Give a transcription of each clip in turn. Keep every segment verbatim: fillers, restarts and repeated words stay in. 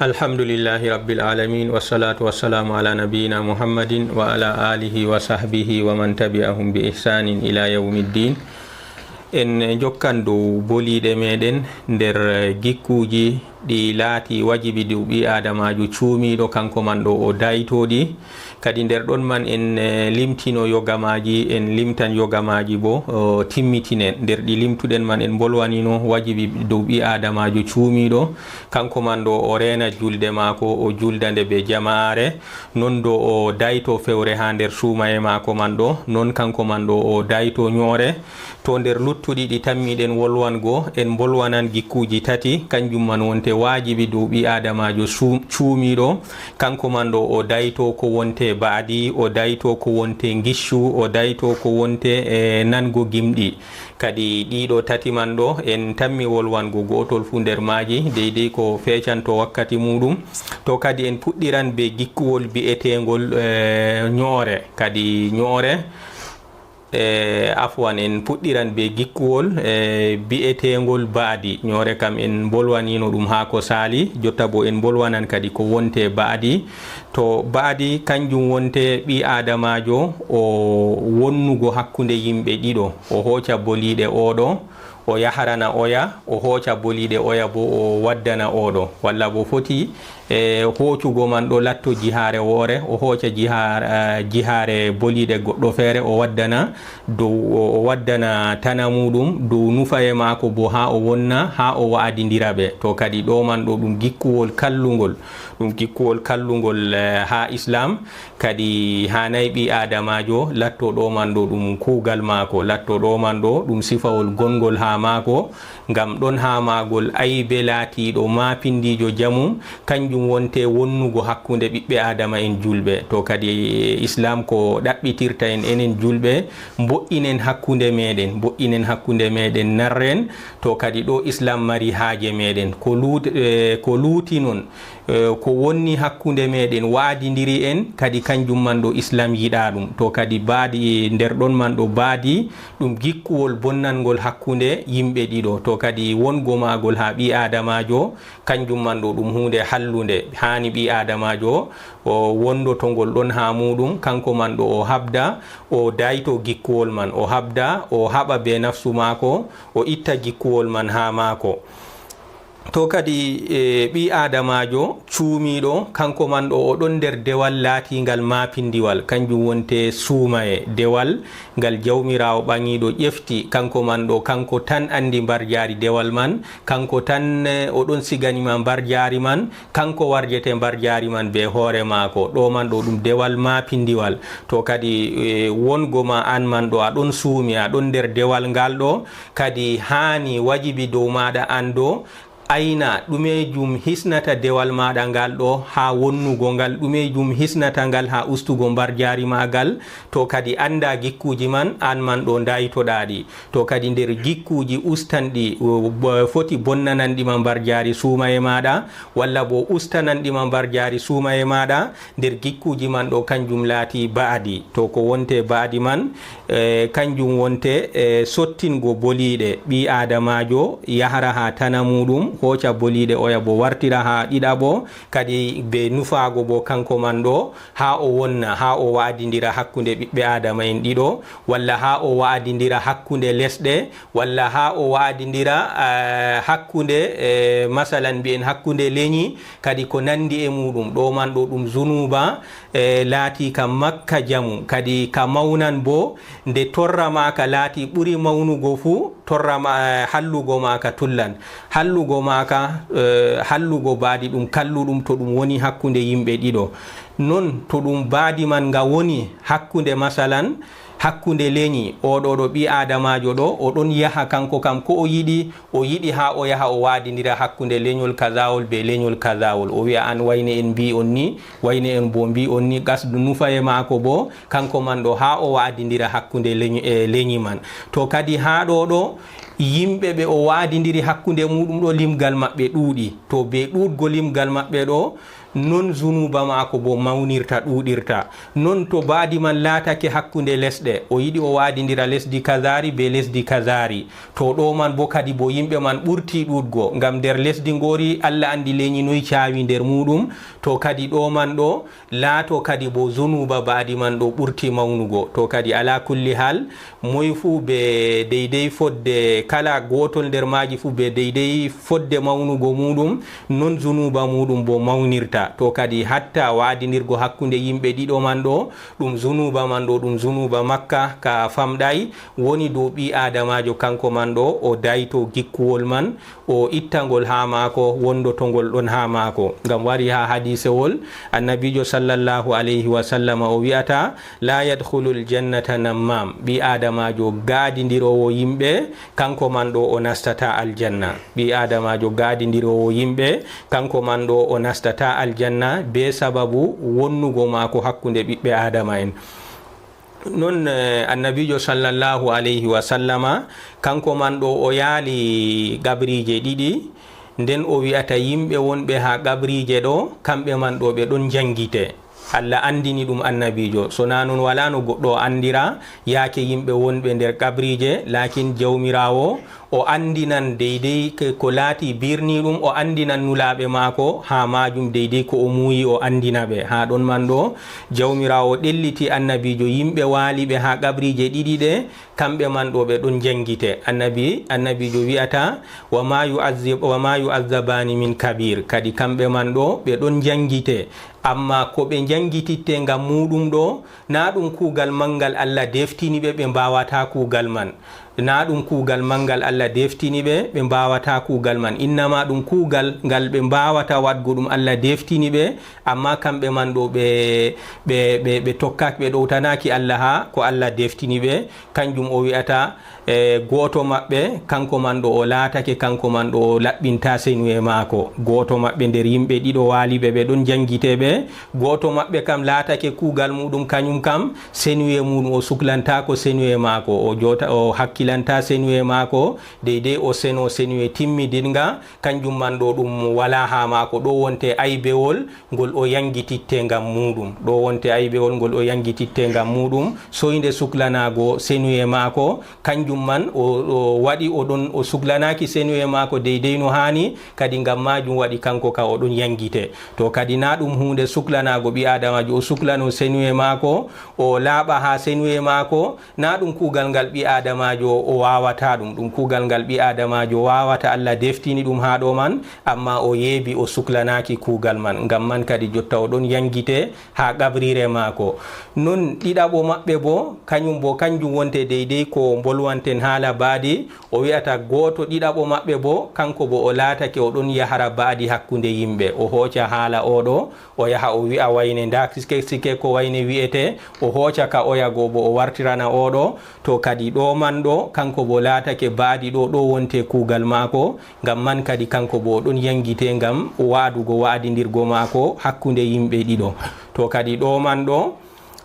Alhamdulillahi Rabbil Alamin, wassalatu wassalamu ala nabiyyina Muhammadin wa ala alihi wa sahbihi wa man tabi'ahum bi ihsanin ila yawmiddin. En jokkan dow boliiɗe meɗen nder gikkuuji ɗi laati wajibi dow ɓii aadamaajo cuumiiɗo, kanko man ɗo o daytooɗi. Kadi nder ɗon man en, eh, limtino yogamaaji, en limtan yogamaaji bo, o, timmitinen. Nder ɗi limtuɗen man en mbolwanino wajibi dow ɓii aadamaajo cuumiiɗo, kanko man ɗo o reena julde maako, o julda nde be jamaare, non ɗo o dayto fewre haa nder suumaye maako man ɗo, non kanko man ɗo o dayto nyo'ore. To nder luttuɗi ɗi tammiɗen wolwango, en mbolwanan gikkuuji tati, kanjum man wonte waajibi dow ɓii aadamaajo su-, cuumiiɗo, kanko man ɗo o dayto ko wonte ba'adi, o dayto ko wonte ngiccu, o dayto ko wonte, eh, nango gimɗi. Kadi ɗiɗo tati man ɗo, en tammi wolwango go'otol fuu nder maaji, deydey ko feecanto wakkati muuɗum. To kadi en puɗɗiran be gikkuwol bi'eteengol, eh, nyo'ore. Kadi nyo'ore, eh, afwan, en puɗɗiran be gikkuwol, eh, bi'eteengol ba'adi. Nyo'ore kam en mbolwanino ɗum haa ko saali, jotta bo en mbolwanan kadi ko wonte ba'adi. To ba'adi, kanjum wonte ɓii aadamaajo o wonnugo hakkunde yimɓe ɗiɗo, o hooca boliiɗe oɗo, o yahrana oya, o hooca boliiɗe oya bo o waddana oɗo. Walla bo foti, e, hoocugo man ɗo latto jihaare woore, o hooca jihaar-, eh, jihaare boliiɗe goɗɗo feere, o waddana dow, o, o waddana tana muuɗum dow nufaye maako bo haa o wonna, haa o wa'adindira ɓe. To kadi ɗo man ɗo ɗum gikkuwol kallungol, ɗum gikkuwol kallungol, eh, haa Islam. Kadi haanay ɓii aadamaajo latto ɗo man ɗo ɗum kuugal maako, latto ɗo man ɗo ɗum sifawol gongol haa maako, ngam ɗon haa maagol aybe laatiiɗo maapindiijo jamum, kanjum wonte wonnugo hakkunde ɓiɓɓe aadama en julɓe. To kadi Islam ko ɗaɓɓitirta en enen julɓe, mbo'inen hakkunde meɗen, mbo'inen hakkunde meɗen, narren. To kadi ɗo Islam mari haaje meɗen, ko luut-, eh, ko luuti non, eh, ko wonni hakkunde meɗen, wa'adindiri en, kadi kanjum man ɗo Islam yiɗa ɗum. To kadi baadi, nder ɗon man ɗo baadi, ɗum gikkuwol bonnangol hakkunde yimɓe ɗiɗo. To kadi wongo maagol haa ɓii aadamaajo, kanjum man ɗo ɗum huunde hallunde. Haani ɓii aadamaajo o wondo to ngol ɗon haa muuɗum, kanko man ɗo o habda, o dayto gikkuwol man, o habda, o haɓa be nafsu maako, o itta gikkuwol man haa maako. To kadi, e, ɓii aadamaajo cuumiiɗo, kanko man ɗo o ɗon nder dewal laatingal maapindiwal, kanjum wonte suumaye, dewal ngal Jawmiraawo ɓaŋiiɗo ƴefti, kanko man ɗo, kanko tan anndi mbarjaari dewal man, kanko tan, e, o ɗon sigani ma mbarjaari man, kanko warjete mbarjaari man be hoore maako. Ɗo man ɗo ɗum dewal maapindiwal. To kadi, e, wongo ma an man ɗo, a ɗon suumi, a ɗon nder dewal ngal ɗo, kadi haani wajibi dow maaɗa an ɗo, ayna ɗumeejum hisnata dewal maaɗa ngal ɗo haa wonnugo ngal, ɗumeejum hisnata ngal haa ustugo mbarjaari maagal. To kadi annda gikkuuji man, an man ɗo ndaytoɗaa ɗi. To kadi nder gikkuuji ustanɗi, o, bo-, foti bonnananɗi ma mbarjaari suumaye maaɗa, walla bo ustananɗi ma mbarjaari suumaye maaɗa, nder gikkuuji man ɗo, kanjum laati ba'adi. To ko wonte ba'adi man, e, kanjum wonte, e, sottingo boliiɗe. Ɓii aadamaajo yahra haa tana muuɗum, hooca boliiɗe oya bo wartira haa ɗiɗaɓo, kadi be nufaago bo kanko man ɗo, haa o wonna, haa o wa'adindira hakkunde ɓiɓɓe aadama en ɗiɗo, walla haa o wa'adindira hakkunde lesɗe, walla haa o wa'adindira, eh, hakkunde, eh, masalan mbi'en hakkunde lenyi, kadi ko nanndi e muuɗum. Ɗo man ɗo ɗum zunuuba, eh, laati ka makka jamu, kadi ka mawnan bo, nde torra maaka laati ɓuri mawnugo fuu, torra ma-, eh, hallugo maaka tullan. Hallugo maaka, eh, hallugo baadi ɗum kalluɗum to ɗum woni hakkunde yimɓe ɗiɗo. Non to ɗum baadi man nga woni hakkunde, masalan, hakkunde lenyi, o ɗo ɗo ɓii aadamaajo ɗo, o ɗon yaha kanko kam ko o yiɗi, o yiɗi haa o yaha o waadindira hakkunde lenyol kazawol be lenyol kazawol. O wi'a an wayne en mbii on ni, wayne en bo mbii on ni, qasdu nufaye maako bo, kanko man ɗo haa o waadindira hakkunde lenyi, e lenyi man. To kadi haa ɗo ɗo, yimɓe ɓe o waadindiri hakkunde muuɗum ɗo, limgal maɓɓe ɗuuɗi. To be ɗuuɗgo limgal maɓɓe ɗo, Non zunuuba maako bo mawnirta, ɗuuɗirta. Non to baadi man laatake hakkunde lesɗe, o yiɗi o waadindira lesdi kazaari be lesdi kazaari, to ɗo man bo kadi bo yimɓe man ɓurti ɗuuɗgo, ngam nder lesdi ngoori Allah anndi lenyi noy caawi nder muuɗum, to kadi ɗo man ɗo laato kadi bo zunuuba baadi man ɗo ɓurti mawnugo. To kadi alaa kulli hal, moy fuu be deydey fodde, kala gootol nder maaji fuu be deydey fodde mawnugo muuɗum, non zunuuba muuɗum bo mawnirta. To kadi hatta waadindirgo hakkunde yimɓe ɗiɗo man ɗo, ɗum zunuuba man ɗo, ɗum zunuuba makka ka famɗay, woni dow ɓii aadamaajo kanko man ɗo, o dayto gikkuwol man, o ittangol haa maako, wondotongol ɗon haa maako. Ngam wari haa hadiisewol, Annabiijo sallallahu alayhi wa sallama o wi'ata, "La yadkhulul jannata nammam." Ɓii aadamaajo gaadindiroowo yimɓe, kanko man ɗo o nastata aljanna. Ɓii aadamaajo gaadindiroowo yimɓe, kanko man ɗo o nastata aljanna be sababu wonnugo maako hakkunde ɓiɓɓe aadama'en. Non, eh, Annabiijo sallallahu alayhi wa sallama, kanko man ɗo o yaali qabriije ɗiɗi, nden o wi'ata yimɓe wonɓe haa qabriije ɗo, kamɓe man ɗo ɓe ɗon njanngite. Allah anndini ɗum Annabiijo. So naa non, walaa no goɗɗo o anndira yaake yimɓe wonɓe nder qabriije, laakin Jawmiraawo o anndinan deydey ke-, ko laati birniiɗum, o anndinan nulaaɓe maako haa maajum deydey ko o muuyi o anndina ɓe. Haa ɗon man ɗo, Jawmiraawo ɗelliti Annabiijo yimɓe waaliɓe haa qabriije ɗiɗi ɗe, kamɓe man ɗo ɓe ɗon njanngite. Annabi, Annabiijo wi'ata, "Wa ma yu'azzib-, wa ma yu'azzabaani min kabir." Kadi kamɓe man ɗo ɓe ɗon njanngite. Ammaa ko ɓe njanngititte ngam muuɗum ɗo, naa ɗum kuugal manngal Allah deftini ɓe, ɓe mbaawataa kuugal man. Naa ɗum kuugal manngal Allah deftini ɓe, ɓe mbaawataa kuugal man. Innama ɗum kuugal ngal ɓe mbaawata waɗgo ɗum Allah deftini ɓe, ammaa kamɓe man ɗo ɓe, ɓe, ɓe, ɓe tokkaaki, ɓe ɗowtanaaki Allah haa ko Allah deftini ɓe. Kanjum o wi'ata, e, gooto maɓɓe, kanko man ɗo o laatake, kanko man ɗo o laɓɓinta senuye maako. Gooto maɓɓe nder yimɓe ɗiɗo waaliɓe ɓe ɗon njanngite ɓe, gooto maɓɓe kam laatake kuugal muuɗum, kanyum kam senuye muuɗum o suklantaako senuye maako, o joota, o hakkilanta senuye maako, deydey o seno senuye timmidinga, kanjum man ɗo ɗum walaa haa maako, ɗo wonte aybewol ngol o yangititte ngam muuɗum. Ɗo wonte aybewol ngol o yangititte ngam muuɗum, soynde suklanaago senuye maako, kanjum man o, o waɗi o ɗon, o suklanaaki senuye maako deydey no haani, kadi ngam maajum waɗi kanko ka o ɗon yangite. To kadi naa ɗum huunde suklanaago ɓii aadamaajo, o suklano senuye maako, o laaɓa haa senuye maako, naa ɗum kuugal ngal ɓii aadamaajo o waawata ɗum, ɗum kuugal ngal ɓii aadamaajo waawata, Allah deftini ɗum haa ɗo man, ammaa o yeebi o suklanaaki kuugal man, ngam man kadi jotta o ɗon yangite haa qabriire maako. Non ɗiɗaɓo maɓɓe boo, kanyum boo, kanjum wonte deydey ko mbolwanten haala baadi. O wi'ata gooto ɗiɗaɓo maɓɓe boo, kanko boo o laatake o ɗon yahara baadi hakkunde yimɓe. O hooca haala oo ɗo, o yaha o wi'a wayne, ndaa sike, sike ko wayne wi'ete, o hooca ka oya goo boo o wartirana oo ɗo. To kadi ɗo man ɗo, kanko boo laatake baadi ɗo, ɗo wonte kuugal maako. Ngam man kadi kanko boo o ɗon yangite ngam wa'adugo wa'adindirgo maako hakkunde yimɓe ɗiɗo. To kadi ɗo man ɗo,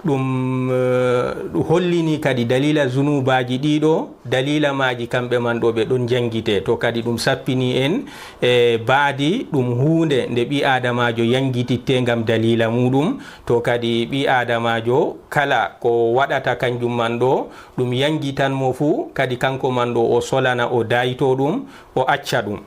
ɗum, eh, ɗum hollini kadi daliila zunuubaaji ɗiɗo, daliila maaji kamɓe man ɗo ɓe ɗon njangite. To kadi ɗum sappini en, e baadi ɗum huunde nde ɓii aadamaajo yangititte ngam daliila muuɗum. To kadi ɓii aadamaajo kala ko waɗata kanjum man ɗo, ɗum yangitan mo fuu, kadi kanko man ɗo o solana, o daayto ɗum, o acca ɗum.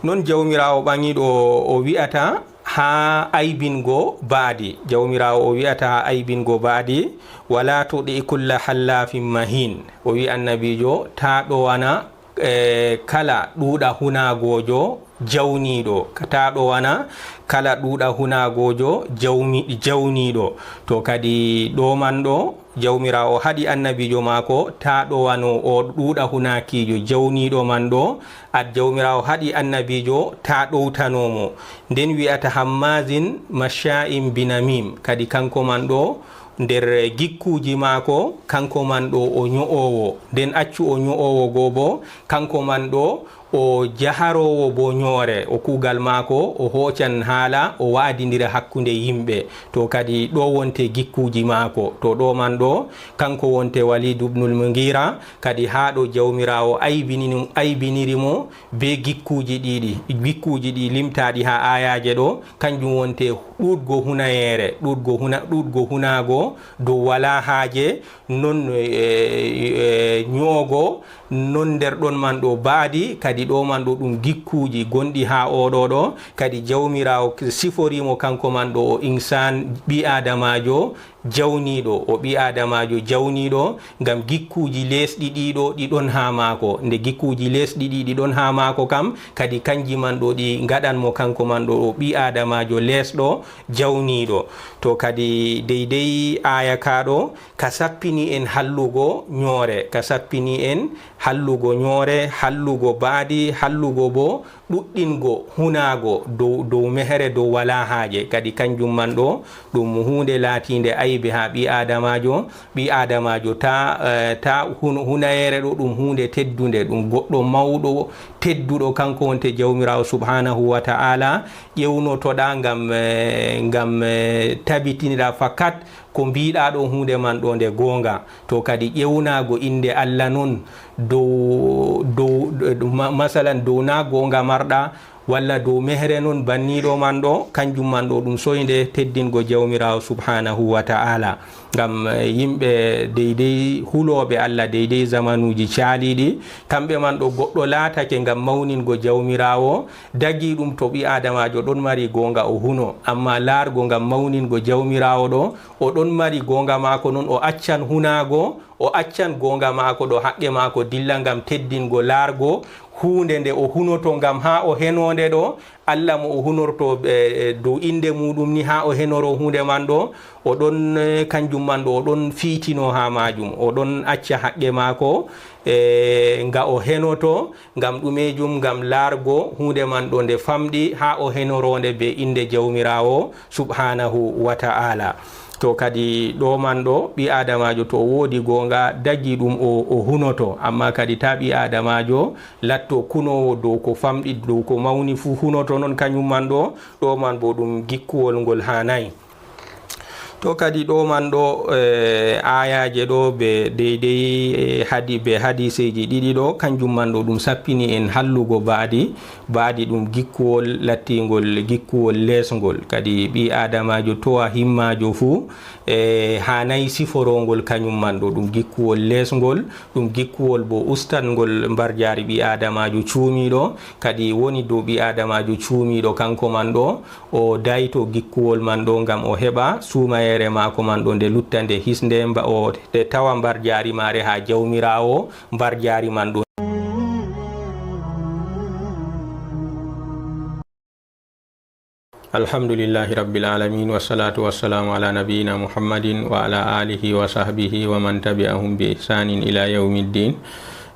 Non Jawmiraawo ɓaŋiiɗo o wi'ata haa aybingo baadi. Jawmiraawo o wi'ata haa aybingo baadi, "Wala tuɗi kulla hallafin mahin." O wi'i annabiijo, "Taa ɗowana, eh, kala ɗuuɗa hunaagoojo jawniiɗo." Taa ɗowana kala ɗuuɗa hunaagoojo jawmi-, jawniiɗo. To kadi ɗo man ɗo, Jawmiraawo haɗi annabiijo maako taa ɗowano o ɗuuɗa hunaakiijo jawniiɗo man ɗo. Ad Jawmiraawo haɗi annabiijo taa ɗowtano mo. Nden wi'ata hammazin masha'in binamim. Kadi kanko man ɗo nder gikkuuji maako, kanko man ɗo o nyo'oowo. Nden accu o nyo'oowo goo boo, kanko man ɗo O jaharoowo bo nyoore, o kuugal maako, o hoocan haala, o wa'adindira hakkunde yimɓe. To kadi ɗo wonte gikkuuji maako. To ɗo man ɗo, kanko wonte Walidu ibnul Mugira, kadi haa ɗo Jawmiraawo aybinini-, aybiniri mo be gikkuuji ɗiɗi, gikkuuji ɗi limtaaɗi haa aayaaje ɗo, kanjum wonte ɗuuɗgo hunayeere, ɗuuɗgo huna-, ɗuuɗgo hunaago dow walaa haaje, non, e, e, nyoogo, non nder ɗon man ɗo baadi, kadi ɗo man ɗo ɗum gikkuuji gonɗi haa oɗo ɗo, kadi Jawmiraawo sifori mo kanko man ɗo o insaan, ɓii aadamaajo jawniiɗo, o ɓii aadamaajo jawniiɗo, ngam gikkuuji leesɗi ɗiɗo ɗi ɗon haa maako. Nde gikkuuji leesɗi ɗi ɗi ɗon haa maako kam, kadi kanji man ɗo ɗi ngaɗan mo kanko man ɗo o ɓii aadamaajo leesɗo, jawniiɗo. To kadi deydey aaya kaa ɗo, ka sappini en hallugo nyoore, ka sappini en hallugo nyoore, hallugo baadi, hallugo bo ɗuɗɗingo hunaago dow, dow mehere, dow walaa haaje. Kadi kanjum man ɗo, ɗum huunde laatiinde aybe haa ɓii aadamaajo. Ɓii aadamaajo ta, eh, ta hun-, hunayeere ɗo, ɗum huunde teddunde, ɗum goɗɗo mawɗo, tedduɗo, kanko wonte Jawmiraawo subhaanahu wa ta'ala, ƴewnotoɗaa ngam, eh, ngam, eh, tabitiniɗaa fakat ko mbiiɗaa ɗo huunde man ɗo nde goonga. To kadi ƴewnaago innde Allah non dow, dow, ma-, masalan, dow naa goonga marɗaa, walla dow mehere non banniiɗo man ɗo, kanjum man ɗo ɗum soynde teddingo Jawmiraawo subhaanahu wa ta'ala. Ngam, eh, yimɓe deydey hulooɓe Allah deydey zamanuuji caaliiɗi, kamɓe man ɗo goɗɗo laatake ngam mawningo Jawmiraawo, dagii ɗum to ɓii aadamaajo ɗon mari goonga o huno, ammaa laargo ngam mawningo Jawmiraawo ɗo, o ɗon mari goonga maako non o accan hunaago, o accan goonga maako ɗo haqqe maako dilla ngam teddingo laargo huunde nde o hunoto ngam haa o henoonde ɗo, Allah mo o hunorto, eh, eh, dow innde muuɗum ni haa o henoro huunde man ɗo, o ɗon, eh, kanjum man ɗo, o ɗon fiitino haa maajum, o ɗon acca haqqe maako, eh, nga o henoto, ngam ɗumeejum, ngam laargo huunde man ɗo nde famɗi haa o henoroonde be innde Jawmiraawo subhaanahu wa ta'ala. To kadi ɗo man ɗo, ɓii aadamaajo to o woodi goonga, dagii ɗum o, o hunoto, ammaa kadi taa ɓii aadamaajo latto kunoowo dow ko famɗi, dow ko mawni fuu hunoto non kanyum man ɗo, ɗo man bo ɗum gikkuwol ngol haanaay. To kadi ɗo man ɗo, eh, aayaaje ɗo be deydey, eh, hadi-, be hadiiseeji ɗiɗi ɗo, kanjum man ɗo ɗum sappini en hallugo baadi, baadi ɗum gikkuwol lattingol gikkuwol leesngol. Kadi ɓii aadamaajo towa himmaajo fuu, eh, haanaay siforongol kanyum man ɗo ɗum gikkuwol leesngol, ɗum gikkuwol bo ustangol mbarjaari ɓii aadamaajo cuumiiɗo, kadi woni dow ɓii aadamaajo cuumiiɗo kanko man ɗo, o dayto gikkuwol man ɗo ngam o heɓa suumayeere maako man ɗo nde lutta nde hisnde mba-, o, nde tawa mbarjaari maare haa Jawmiraawo mbarjaari man ɗo. Alhamdulillahi Rabbil Alamin, wassalatu wassalamu ala nabiyyina Muhammadin wa ala alihi wa sahbihi wa man tabi'ahum bi ihsanin ila yawmiddin.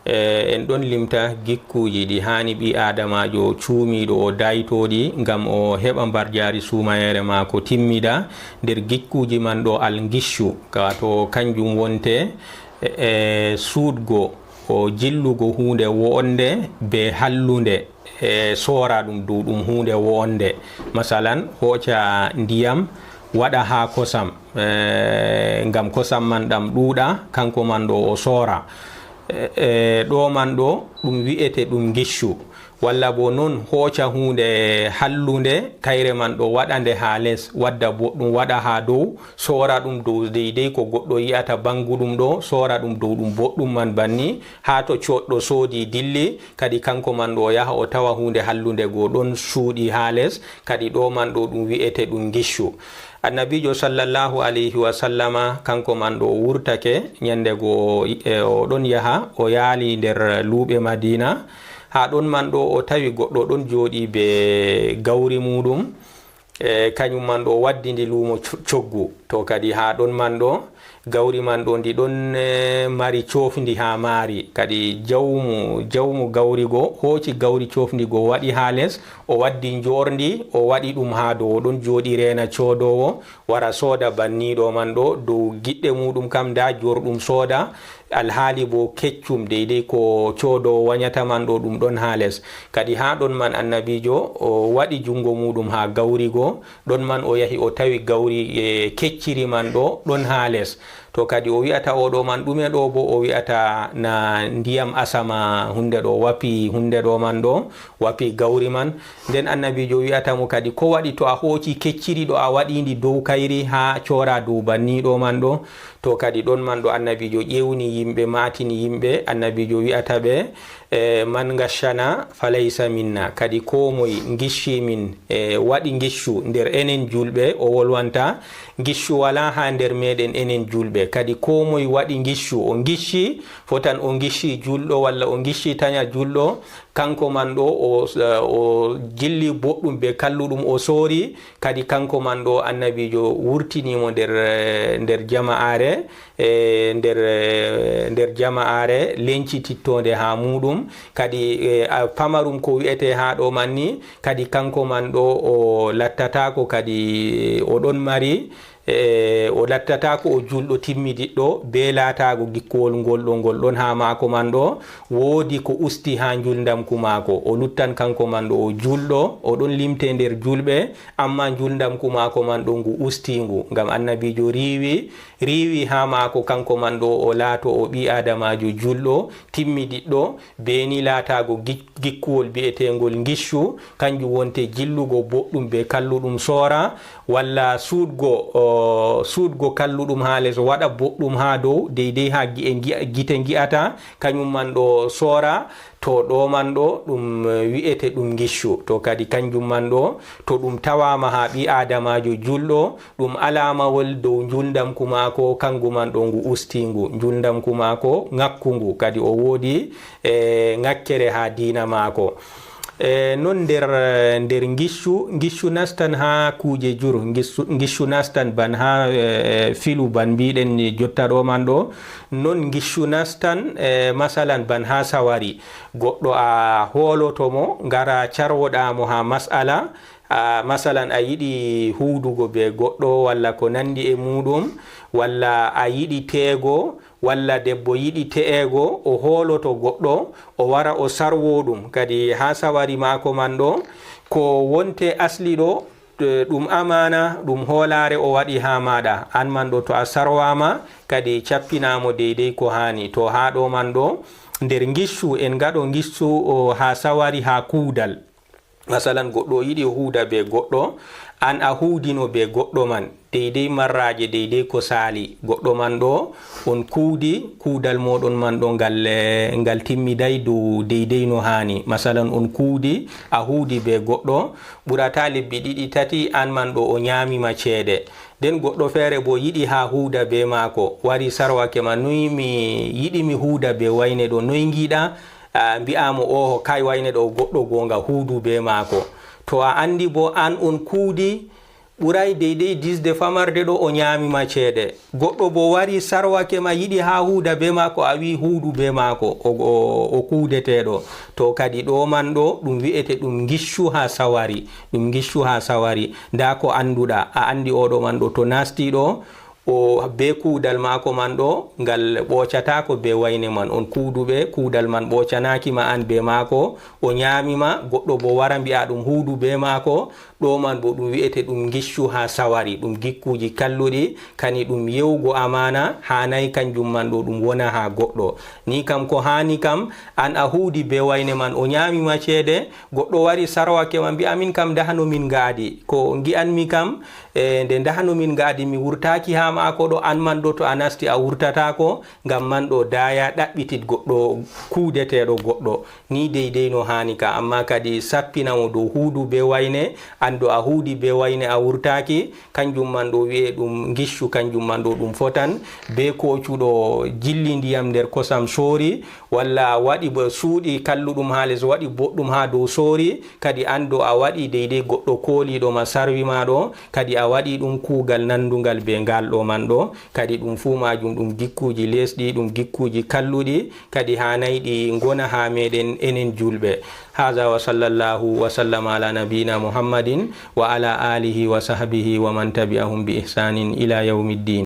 Eh, en ɗon limta gikkuuji ɗi haani ɓii aadamaajo cuumiiɗo o daytooɗi ngam o heɓa mbarjaari suumayeere maako timmida nder gikkuuji man ɗo alngishu, ka wato kanjum wonte, eh, suuɗgo, o jillugo huunde wo'onde be hallunde, e soora ɗum dow ɗum huunde wo'onde. Masalan, hooca ndiyam, waɗa haa kosam, eh, ngam kosam man ɗam ɗuuɗa, kanko man ɗo o soora. Eh, eh, ɗo man ɗo ɗum wi'ete ɗum ngiccu. Walla bo non hooca huunde hallunde, kayre man ɗo waɗa nde haa les, wadda boɗɗum waɗa haa dow, soora ɗum dow deydey ko goɗɗo yi'ata bannguɗum ɗo, soora ɗum dow ɗum boɗɗum man banni, haa to coodɗo soodi dilli, kadi kanko man ɗo o yaha o tawa huunde hallunde goo ɗon suuɗi haa les, kadi ɗo man ɗo ɗum wi'ete ɗum ngiccu. Annabiijo sallallahu alayhi wa sallama, kanko man ɗo o wurtake, nyannde goo o, e, o ɗon yaha, o yaali nder luuɓe Madiina. Haa ɗon man ɗo o tawi goɗɗo ɗon jooɗi be gawri muuɗum, e, kanyum man ɗo o waddindi luumo co-, coggu. To kadi haa ɗon man ɗo, Gawri man ɗo ndi ɗon, eh, mari coofndi haa maari. Kadi jawmu, jawmu gawri go hooci gawri coofndi go waɗi haa les, o waddi njoorndi, o waɗi ɗum haa dow. O ɗon jooɗi reena coodoowo wara sooda banniiɗo man ɗo dow giɗɗe muuɗum kam, ndaa joorɗum sooda, alhaali boo keccum, deydey ko coodoowo wanyata man ɗo, ɗum ɗon haa les. Kadi haa ɗon man annabiijo o waɗi junngo muuɗum haa gawri go, ɗon man o yahi o tawi gawri, eh, kecciri man ɗo ɗon haa les. To kadi o wi'ata o ɗo man ɗume ɗo boo, o wi'ata na ndiyam asama huunde ɗo wapi huunde ɗo man ɗo, wapi gawri man. Nden annabiijo wi'ata mo kadi, "Ko waɗi to a hooci kecciri ɗo a waɗi ndi dow kayri haa coora dow banniiɗo man ɗo?" To kadi ɗon man ɗo annabiijo ƴeewni yimɓe, maatini yimɓe, annabiijo wi'ata ɓe, eh, "Man gashshana falaysa minna." Kadi koo moy ngicci min, eh, waɗi ngiccu nder enen juulɓe, o wolwanta. Ngiccu walaa haa nder meeɗen enen juulɓe. Kadi koo moy waɗi ngiccu, o ngicci, fotan o ngicci juulɗo walla o ngicci tanya juulɗo, kanko man ɗo o, o jilli boɗɗum bee kalluɗum o soori. Kadi kanko man ɗo annabiijo wurtini mo nder, eh, nder jama'aare, eh, nder, eh, nder jama'aare lencitittoonde haa muuɗum. Kadi, eh, a, pamarum ko wi'ete haa ɗo man ni, kadi kanko man ɗo o lattataako, kadi o ɗon mari, eh, o lattataako o juulɗo timmidiɗɗo bee laataago gikkuwol ngol ɗo, ngol ɗon haa maako man ɗo. Woodi ko usti haa njuulndamku maako. O luttan kanko man ɗo o juulɗo, o ɗon limte nder juulɓe, ammaa njuulndamku maako man ɗo ngu usti ngu. Ngam annabiijo riiwi, riiwi haa maako kanko man ɗo o laato o ɓii aadamaajo juulɗo, timmidiɗɗo, bee ni laataago gi-, gikkuwol bi'eteengol ngiccu, kanjum wonte jillugo boɗɗum bee kalluɗum soora, walla suuɗgo, o, suuɗgo kalluɗum haa les, waɗa boɗɗum haa dow, deydey haa gi'e ngi'a-, gite ngi'ata, kanyum man ɗo soora. To ɗo man ɗo ɗum, eh, wi'ete ɗum ngiccu. To kadi kanjum man ɗo, to ɗum tawaama haa ɓii aadamaajo juulɗo, ɗum alaamawol dow njuulndamku maako, kangu man ɗo ngu ustiingu, njuulndamku maako ŋakkungu, kadi o woodi, eh, ŋakkere haa diina maako. Eh, non nder, eh, nder ngiccu, ngiccu nastan haa kuuje jur, ngiccu, ngiccu nastan ban haa, eh, filu ban mbiɗen ni jotta ɗo man ɗo. Non ngiccu nastan, eh, masalan ban haa sawari. Goɗɗo a hooloto mo, ngara carwoɗa mo haa mas'ala, a, masalan, a yiɗi huudugo bee goɗɗo walla ko nanndi e muuɗum, walla a yiɗi teego, walla debbo yiɗi te'eego, o hooloto goɗɗo, o wara o sarwo ɗum. Kadi haa sawari maako man ɗo, ko wonte asli ɗo, eh, ɗum amaana, ɗum hoolaare o waɗi haa maaɗa. Aan man ɗo to a sarwaama, kadi cappinaa mo deydey ko haani. To haa ɗo man ɗo, nder ngiccu, en ngaɗo ngiccu o haa sawari, haa kuudal. Masalan, goɗɗo o yiɗi o huuda bee goɗɗo, aan a huudino bee goɗɗo man, deydey marraaje, deydey ko saali. Goɗɗo man ɗo, on kuudi, kuudal mooɗon man ɗo ngal, eh, ngal timmiday dow deydey no haani. Masalan, on kuudi, a huudi bee goɗɗo, ɓurata lebbi ɗiɗi, tati, aan man ɗo o nyaami ma ceede. Nden goɗɗo feere boo yiɗi haa huuda bee maako, wari sarwake ma, "Noy mi yiɗi mi huuda bee wayne ɗo, noy ngiɗa?" A, mbi'a mo, "Oho, kay wayne ɗo goɗɗo goonga, huudu bee maako." To a anndi boo aan on kuudi, ɓuray deydey disde famarde ɗo o nyaami ma ceede. Goɗɗo boo wari sarwake ma, yiɗi haa huuda bee maako, a wi'i, "Huudu bee maako, o, o, o kuudeteeɗo." To kadi ɗo man ɗo, ɗum wi'ete ɗum ngiccu haa sawari, ɗum ngiccu haa sawari. Ndaa ko annduɗa, a anndi oo ɗo man ɗo to naasti ɗo, o bee kuudal maako man ɗo, ngal ɓoocataako bee wayne man. On kuuduɓe, kuudal man ɓoocanaaki ma aan bee maako, o nyaami ma, goɗɗo boo wara mbi'a ɗum huudu bee maako, ɗo man boo ɗum wi'ete ɗum ngiccu haa sawari, ɗum gikkuuji kalluɗi, kani ɗum ye'ugo amaana, haanay kanjum man ɗo ɗum wona haa goɗɗo. Ni kam ko haani kam, aan a huudi bee wayne man, o nyaami ma ceede, goɗɗo wari sarwake ma, mbi'a, "Min kam ndahano min ngaadi, ko ngi'anmi kam, e, nde ndahano min ngaadi, mi wurtaaki haa maako ɗo, aan man ɗo to a nasti a wurtataako, ngam man ɗo daaya ɗaɓɓitit goɗɗo kuudeteeɗo goɗɗo." Ni deydey no haani ka, ammaa kadi sappina mo dow huudu bee wayne, aan ɗo a huudi bee wayne a wurtaaki, kanjum man ɗo wi'e ɗum ngiccu, kanjum man ɗo ɗum fotan. Bee koocuɗo jilli ndiyam nder kosam soori, walla waɗi bo suuɗi kalluɗum haa les, waɗi boɗɗum haa dow soori, kadi aan ɗo a waɗi deydey goɗɗo kooliiɗo ma sarwi ma ɗo, kadi a waɗi ɗum kuugal nanndungal bee ngal ɗo man ɗo, kadi ɗum fuu maajum ɗum gikkuuji leesɗi, ɗum gikkuuji kalluɗi, kadi haanayɗi ngona haa meɗen enen juulɓe. Haza wa sallallahu wa sallama ala nabiyina Muhammadin wa ala alihi wa sahbihi wa man tabi'ahum bi ihsanin ila yawmiddin.